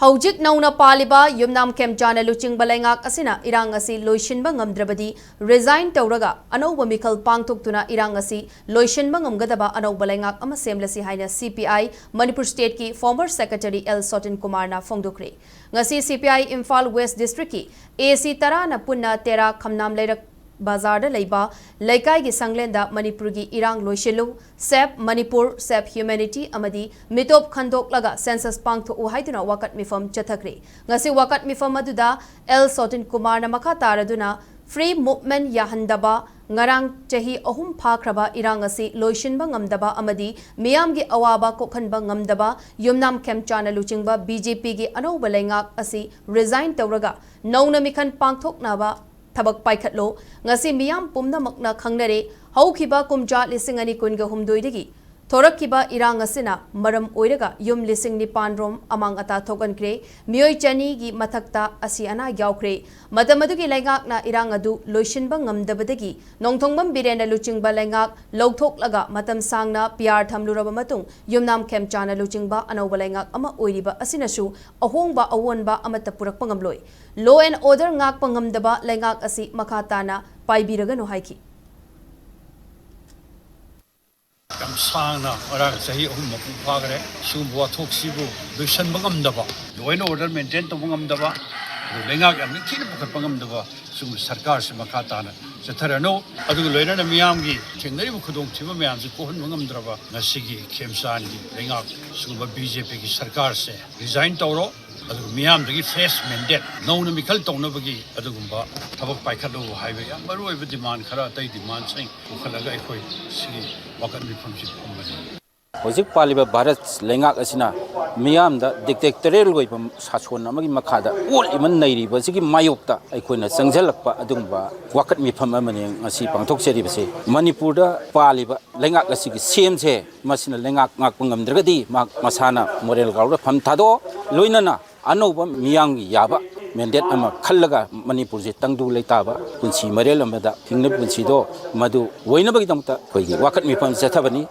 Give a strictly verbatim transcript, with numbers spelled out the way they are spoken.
ꯍꯧꯖꯤꯛ ꯅꯧꯅ ꯄꯥꯜꯂꯤꯕ ꯌꯨꯝꯅꯥꯝ ꯈꯦꯝꯆꯥꯟꯅ ꯂꯨꯆꯤꯡꯕ ꯂꯩꯉꯥꯛ ꯑꯁꯤꯅ ꯏꯔꯥꯡ ꯑꯁꯤ ꯂꯣꯏꯁꯤꯟꯕ ꯉꯝꯗ꯭ꯔꯕꯗꯤ resign ꯇꯧꯔꯒ ꯑꯅꯧꯕ ꯃꯤꯈꯜ ꯄꯥꯡꯊꯣꯛꯇꯨꯅ ꯏꯔꯥꯡ ꯑꯁꯤ ꯂꯣꯏꯁꯤꯟꯕ ꯉꯝꯒꯗꯕ ꯑꯅꯧꯕ ꯂꯩꯉꯥꯛ ꯑꯃ ꯁꯦꯝꯂꯁꯤ ꯍꯥꯏꯅ C P I Manipur state ꯀꯤ former secretary L ꯁꯣꯇꯤꯟ ꯀꯨꯃꯥꯔꯅ ꯐꯣꯡꯗꯣꯛꯈ꯭ꯔꯦ꯫ ꯉꯁꯤ C P I Imphal West district ꯀꯤ A C ꯇꯔꯥꯅ ꯄꯨꯟꯅ ꯇꯦꯔꯥ ꯈꯝꯅꯥꯝ ꯂꯩꯔꯛ ꯕꯖꯥꯔꯗ ꯂꯩꯕ ꯂꯩꯀꯥꯏꯒꯤ ꯁꯪꯂꯦꯟꯗ ꯃꯅꯤꯄꯨꯔꯒꯤ ꯏꯔꯥꯡ ꯂꯣꯏꯁꯤꯜꯂꯨ, Save Manipur, Save Humanity ꯑꯃꯗꯤ ꯃꯤꯇꯣꯞ ꯈꯟꯗꯣꯛꯂꯒ census ꯄꯥꯡꯊꯣꯛꯎ ꯍꯥꯏꯗꯨꯅ ꯋꯥꯀꯠ ꯃꯤꯐꯝ ꯆꯠꯊꯈ꯭ꯔꯦ꯫ ꯉꯁꯤ ꯋꯥꯀꯠ ꯃꯤꯐꯝ ꯑꯗꯨꯗ L ꯁꯣꯇꯤꯟ ꯀꯨꯃꯥꯔꯅ ꯃꯈꯥ ꯇꯥꯔꯗꯨꯅ free movement ꯌꯥꯍꯟꯗꯕ, ꯉꯔꯥꯡ ꯆꯍꯤ ꯑꯍꯨꯝ ꯐꯥꯈ꯭ꯔꯕ ꯏꯔꯥꯡ ꯑꯁꯤ ꯂꯣꯏꯁꯤꯟꯕ ꯉꯝꯗꯕ ꯑꯃꯗꯤ ꯃꯤꯌꯥꯝꯒꯤ ꯑꯋꯥꯕ ꯀꯣꯛꯍꯟꯕ ꯉꯝꯗꯕ ꯌꯨꯝꯅꯥꯝ ꯈꯦꯝꯆꯥꯟꯅ ꯂꯨꯆꯤꯡꯕ B J P ꯒꯤ ꯑꯅꯧꯕ ꯂꯩꯉꯥꯛ ꯑꯁꯤ resign ꯇꯧꯔꯒ ꯅꯧꯅ ꯃꯤꯈꯜ ꯄꯥꯡꯊꯣꯛꯅꯕ ꯊꯕꯛ ꯄꯥꯏꯈꯠꯂꯣ꯫ ꯉꯁꯤ ꯃꯤꯌꯥꯝ ꯄꯨꯝꯅꯃꯛꯅ ꯈꯪꯅꯔꯦ, ꯍꯧꯈꯤꯕ ꯀꯨꯝꯖꯥ ꯂꯤꯁꯤꯡ ꯑꯅꯤ ꯀꯨꯟꯒ ꯍꯨꯝꯗꯣꯏꯗꯒꯤ ꯊꯣꯔꯛꯈꯤꯕ ꯏꯔꯥꯡ ꯑꯁꯤꯅ ꯃꯔꯝ ꯑꯣꯏꯔꯒ ꯌꯨꯝ ꯂꯤꯁꯤꯡ ꯅꯤꯄꯥꯟ ꯔꯣꯝ ꯑꯃꯥꯡ ꯑꯇꯥ ꯊꯣꯛꯍꯟꯈ꯭ꯔꯦ꯫ ꯃꯤꯑꯣꯏ ꯆꯅꯤꯒꯤ ꯃꯊꯛꯇ ꯑꯁꯤ ꯑꯅꯥ ꯌꯥꯎꯈ꯭ꯔꯦ꯫ ꯃꯇꯝ ꯑꯗꯨꯒꯤ ꯂꯩꯉꯥꯛꯅ ꯏꯔꯥꯡ ꯑꯗꯨ ꯂꯣꯏꯁꯤꯟꯕ ꯉꯝꯗꯕꯗꯒꯤ ꯅꯣꯡꯊꯣꯡꯕꯝ ꯕꯤꯔꯦꯟꯅ ꯂꯨꯆꯤꯡꯕ ꯂꯩꯉꯥꯛ ꯂꯧꯊꯣꯛꯂꯒ ꯃꯇꯝ ꯁꯥꯡꯅ P R ꯊꯝꯂꯨꯔꯕ ꯃꯇꯨꯡ ꯌꯨꯝꯅꯥꯝ ꯈꯦꯝꯆꯥꯟꯅ ꯂꯨꯆꯤꯡꯕ ꯑꯅꯧꯕ ꯂꯩꯉꯥꯛ ꯑꯃ ꯑꯣꯏꯔꯤꯕ ꯑꯁꯤꯅꯁꯨ ꯑꯍꯣꯡꯕ ꯑꯑꯣꯟꯕ ꯑꯃꯠꯇ ꯄꯨꯔꯛꯄ ꯉꯝꯂꯣꯏ꯫ Law and order ꯉꯥꯛꯄ ꯉꯝꯗꯕ ꯂꯩꯉꯥꯛ ꯑꯁꯤ ꯃꯈꯥ ꯇꯥꯅ ꯄꯥꯏꯕꯤꯔꯒꯅꯨ ꯍꯥꯏꯈꯤ꯫ ꯌꯥꯝ ꯁꯥꯡꯅ ꯉꯔꯥꯡ ꯆꯍꯤ ꯑꯍꯨꯝ ꯃꯄꯨꯡ ꯐꯥꯈ꯭ꯔꯦ꯫ ꯁꯤꯒꯨꯝꯕ ꯋꯥꯊꯣꯛꯁꯤꯕꯨ ꯂꯣꯏꯁꯤꯟꯕ ꯉꯝꯗꯕ, law and order maintain ꯇꯧꯕ ꯉꯝꯗꯕ, ꯑꯗꯨ ꯂꯩꯉꯥꯛ ꯌꯥꯝ ꯅꯤꯡꯊꯤꯅ ꯄꯨꯈꯠꯄ ꯉꯝꯗꯕ ꯁꯤꯒꯨꯝꯕ ꯁꯔꯀꯥꯔꯁꯤ ꯃꯈꯥ ꯇꯥꯅ ꯆꯠꯊꯔꯅꯨ꯫ ꯑꯗꯨꯒ ꯂꯣꯏꯅꯅ ꯃꯤꯌꯥꯝꯒꯤ ꯊꯦꯡꯅꯔꯤꯕ ꯈꯨꯗꯣꯡꯊꯤꯕ ꯃꯌꯥꯝꯁꯤ ꯀꯣꯛꯍꯟꯕ ꯉꯝꯗ꯭ꯔꯕ ꯉꯁꯤꯒꯤ ꯈꯦꯝꯆꯥꯟꯒꯤ ꯂꯩꯉꯥꯛ, ꯁꯤꯒꯨꯝꯕ B J P ꯒꯤ ꯁꯔꯀꯥꯔꯁꯦ resign ꯇꯧꯔꯣ꯫ ꯑꯗꯨꯒ ꯃꯤꯌꯥꯝꯗꯒꯤ fresh mandate, ꯅꯧꯅ ꯃꯤꯈꯜ ꯇꯧꯅꯕꯒꯤ ꯑꯗꯨꯒꯨꯝꯕ ꯊꯕꯛ ꯄꯥꯏꯈꯠꯂꯨ ꯍꯥꯏꯕ ꯌꯥꯝ ꯃꯔꯨ ꯑꯣꯏꯕ demand ꯈꯔ, ꯑꯇꯩ demandꯁꯤꯡ ꯄꯨꯈꯠꯂꯒ ꯑꯩꯈꯣꯏ ꯁꯤꯒꯤ ꯋꯥꯀꯠ ꯃꯤꯐꯝꯁꯤ ꯐꯝꯕꯅꯤ꯫ ꯍꯧꯖꯤꯛ ꯄꯥꯜꯂꯤꯕ ꯚꯥꯔꯠ ꯂꯩꯉꯥꯛ ꯑꯁꯤꯅ ꯃꯤꯌꯥꯝꯗ dictatorial ꯑꯣꯏꯕ ꯁꯥꯁꯣꯟ ꯑꯃꯒꯤ ꯃꯈꯥꯗ ꯑꯣꯠꯂꯤꯕ ꯅꯩꯔꯤꯕ ꯑꯁꯤꯒꯤ ꯃꯥꯌꯣꯛꯇ ꯑꯩꯈꯣꯏꯅ ꯆꯪꯁꯤꯜꯂꯛꯄ ꯑꯗꯨꯒꯨꯝꯕ ꯋꯥꯀꯠ ꯃꯤꯐꯝ ꯑꯃꯅꯤ ꯉꯁꯤ ꯄꯥꯡꯊꯣꯛꯆꯔꯤꯕꯁꯤ꯫ ꯃꯅꯤꯄꯨꯔꯗ ꯄꯥꯜꯂꯤꯕ ꯂꯩꯉꯥꯛ ꯑꯁꯤꯒꯤ ꯁꯦꯝꯁꯦ ꯃꯁꯤꯅ ꯂꯩꯉꯥꯛ ꯉꯥꯛꯄ ꯉꯝꯗ꯭ꯔꯒꯗꯤ ꯃꯍꯥꯛ ꯃꯁꯥꯅ moral groundꯗ ꯐꯝ ꯊꯥꯗꯣꯛꯑꯣ꯫ ꯂꯣꯏꯅꯅ ꯑꯅꯧꯕ ꯃꯤꯌꯥꯝꯒꯤ ꯌꯥꯕ mandate ꯑꯃ ꯈꯜꯂꯒ ꯃꯅꯤꯄꯨꯔꯁꯦ ꯇꯪꯗꯨ ꯂꯩꯇꯥꯕ ꯄꯨꯟꯁꯤ ꯃꯔꯦꯜ ꯑꯃꯗ ꯍꯤꯡꯅꯕ ꯄꯨꯟꯁꯤꯗꯣ ꯃꯗꯨ ꯑꯣꯏꯅꯕꯒꯤꯗꯃꯛꯇ ꯑꯩꯈꯣꯏꯒꯤ ꯋꯥꯀꯠ ꯃꯤꯐꯝ ꯆꯠꯊꯕꯅꯤ꯫